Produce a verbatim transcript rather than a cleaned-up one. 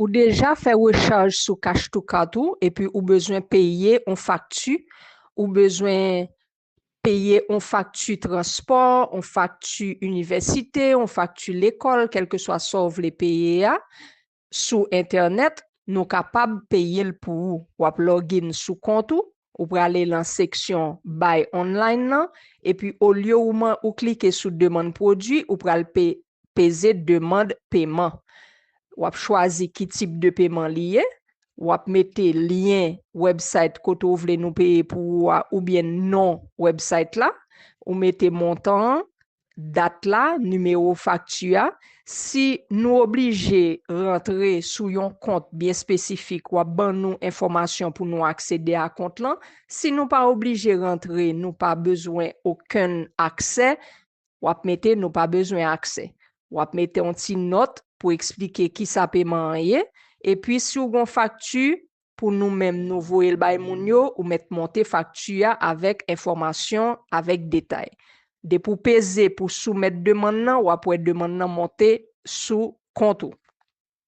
ou deja fè rechaj sou Cash to Cart ou, epi ou bezwen peye yon fakti, ou bezwen peye yon fakti transpò, yon fakti inivèsite, yon fakti lekòl, kèlkeswa sa w vle peye a, sou entènèt, nou kapab peye l pou ou. W ap login sou kont ou, ou prale lan seksyon Buy Online nan, epi olye ou, man, ou klike sou demann pwodui, ou pral pe, peze demann peman. W ap chwazi ki tip de peman li ye, w ap mete lyen website kote w vle nou peye pou ou a oubyen non website la, ou mete montan an, dat la, nimewo fakti a. Si nou oblije rantre sou yon kont byen espesifik, w ap ban nou enfòmasyon pou nou aksede a kont lan. Si nou pa oblije rantre, nou pa bezwen okenn aksè, w ap mete nou pa bezwen aksè. W ap mete yon ti nòt pou eksplike kisa peman an ye. Epi si w gen yon fakti, pou nou menm nou voye l bay moun yo, ou mèt monte fakti a avèk enfòmasyon, avèk detay. Depi w peze pou soumèt demann nan, w ap wè demann nan monte sou kont ou.